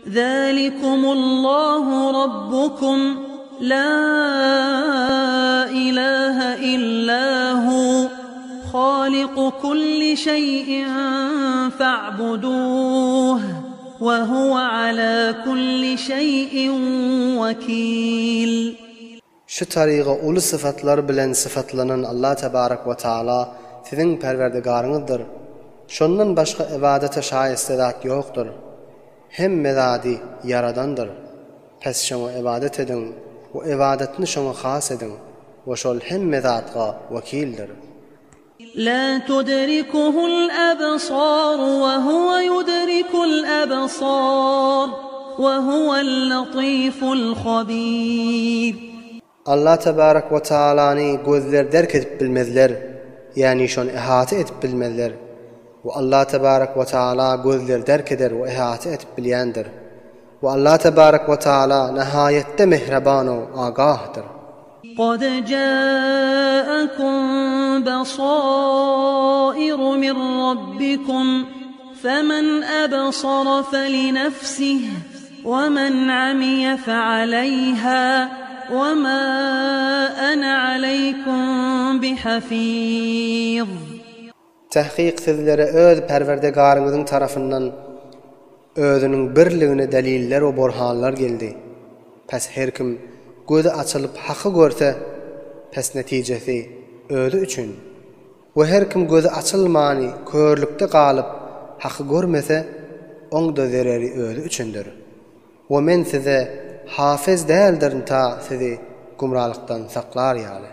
ذلكم الله ربكم لا إله إلا هو خالق كل شيء فاعبدوه وهو على كل شيء وكيل. Şu taryga uly syfatlar bilen syfatlanan Allah tebarek we taala siziň Perwerdigaryňyzdyr. Şondan başga ybadata şaýeste zat ýokdur. Hemme zady ýaradandyr. Pes şoňa ybadat ediň we ybadatny şoňa has ediň we şol hemme zatga wekildir. La tudrikuhul absar we huwe yudrikul absar we huwel latiful habir. Allah tebarek we taalany gözler derk edip bilmezler, ýagny şony ihata edip bilmezler. We Allah tebarek we taala gözleri derk eder we ihata edip bilýändir. We Allah tebarek we taala nahaýatda mähriban we agahdyr. Kad ja'akum basairu min rabbikum femen absara felinefsih we men amiye fealeyha we ma ene aleykum bihafiz. Tahkyk sizlere öz Perwerdigaryňyzyň tarapyndan Özüniň birligine deliller we borhanlar geldi. Pes her kim gözi açylyp haky görse, pes netijesi özi üçin. We her kim gözi açylmany körlükde galyp haky görmese, oň-da zereri özi üçindir. We men size hafez däldirin ta sizi gümralykdan saklar ýaly.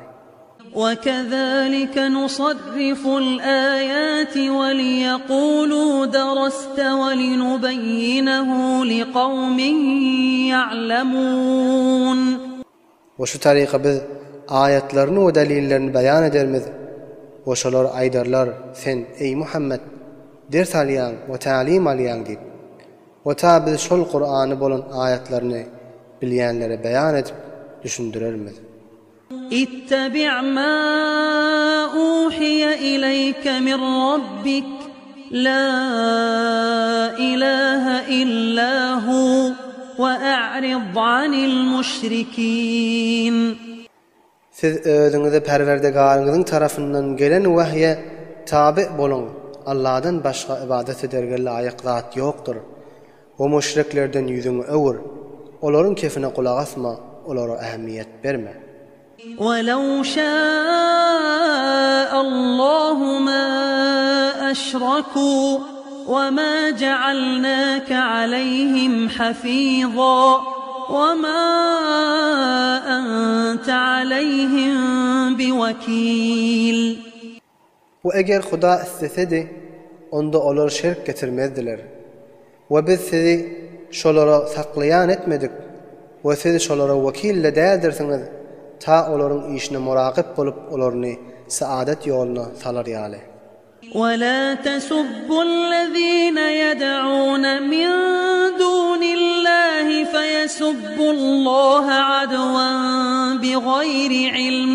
وَكَذَٰلِكَ نُصَرِّفُ الْآيَاتِ وَلِيَقُولُوا دَرَسْتَ وَلِنُبَيِّنَهُ لِقَوْمٍ يَعْلَمُونَ. We şu taryka biz aýatlaryny we delillerini beýan edermiz we şolar aýdarlar, Sen, eý Muhammet, ders alýaň we tälim alýaň diýip. We ta biz şol Kurany bolan aýatlaryny bilýänlere beýan edip düşündirermiz. Ittabi' ma uhiýe ileýke min Rabbik, la ilahe illa hu, we a'rid anil müşrikîn. Siz özüňize Perwerdigaryňyzyň tarapyndan gelen wahýe taby boluň, Allahdan başga ybadat ederge laýyk zat ýokdur. We müşriklerden ýüzüňi öwür, olaryň kefine gulak asma, olara ähmiýet berme. Welew şaa Allahu ma eşrekû we ma jealnâke aleyhim hafîzâ we ma ente aleyhim biwekîl. We eger Huda islesedi, onda olar şirk getirmezdiler. We biz sizi şolara saklaýan etmedik we siz şolara wekil-de däldirsiňiz, ta olaryň işine murakyp bolup olaryny saadat ýoluna salar ýaly. وَلَا تَسُبُّوا الَّذِينَ يَدْعُونَ مِن دُونِ اللَّهِ فَيَسُبُّوا اللَّهَ عَدْوًا بِغَيْرِ عِلْمٍ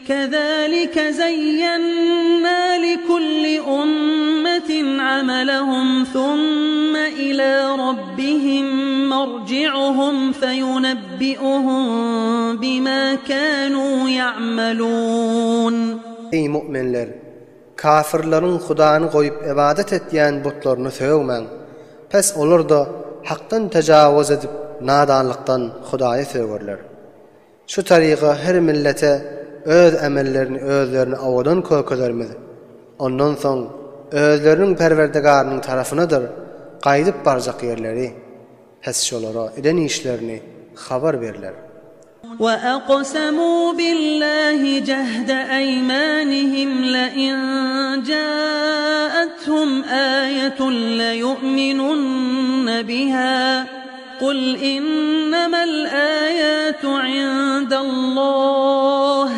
كَذَٰلِكَ زَيَّنَّا لِكُلِّ أُمَّةٍ عَمَلَهُمْ ثُمَّ إِلَىٰ رَبِّهِم مَّرْجِعُهُمْ فَيُنَبِّئُهُم بِمَا كَانُوا يَعْمَلُونَ. Eý, mu'minler! Kafyrlaryň Hudany goýup ybadat etýän butlaryny sögmäň. Pes olar-da Hakdan tejawuz edip nadanlykdan Hudaýy sögerler. Şu taryga her millete öz emellerini özlerine owadan kökezermiz. Ondan soň özleriniň Perwerdigarynyň tarapynadyr gaýdyp barjak ýerleri. Pes şolara eden işlerini habar berler. وَأَقْسَمُوا بِاللَّهِ جَهْدَ أَيْمَانِهِمْ لَئِنْ جَاءَتْهُمْ آيَةٌ لَيُؤْمِنُنَّ بِهَا قُلْ إِنَّمَا الْآيَاتُ عِندَ اللَّهِ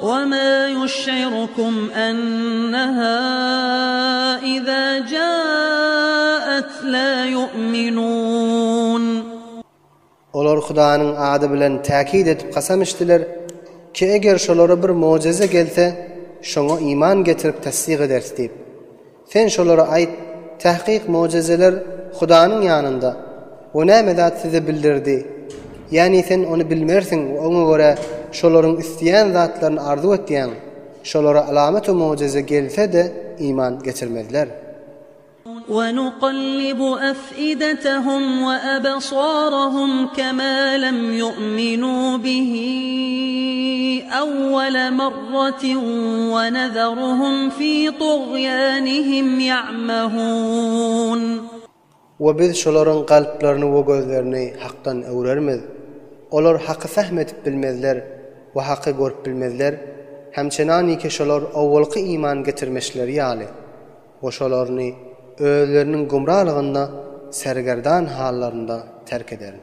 وَمَا يُشْعِرُكُمْ أَنَّهَا إِذَا جَاءَتْ لَا يُؤْمِنُونَ. Olar Hudanyň ady bilen täkit edip kasam içdiler ki, eger şolara bir mojeze gelse, şoňa iman getirip tassyk ederis diýip. Sen şolara aýt, Tahkyk mojezeler Hudanyň ýanynda. We näme zat size bildirdi? Ýagny sen ony bilmersiň we oňa görä şolaryň isleýän zatlaryny arzuw etýäň. Şolara alamat we mugjyza gelse-de iman getirmezler. وَنُقَلِّبُ أَفْئِدَتَهُمْ وَأَبْصَارَهُمْ كَمَا لَمْ يُؤْمِنُوا بِهِ أَوَّلَ مَرَّةٍ وَنَذَرُهُمْ فِي طُغْيَانِهِمْ يَعْمَهُونَ. We biz şolaryň kalplaryny we gözlerini Hakdan öwrermiz. Olar Haky fehm edip bilmezler we Haky görüp bilmezler, hemçenaniki şolar owalky iman getirmeşleri ýaly. We şolaryny özleriniň gumralygynda sergerdan hallarynda terk ederin.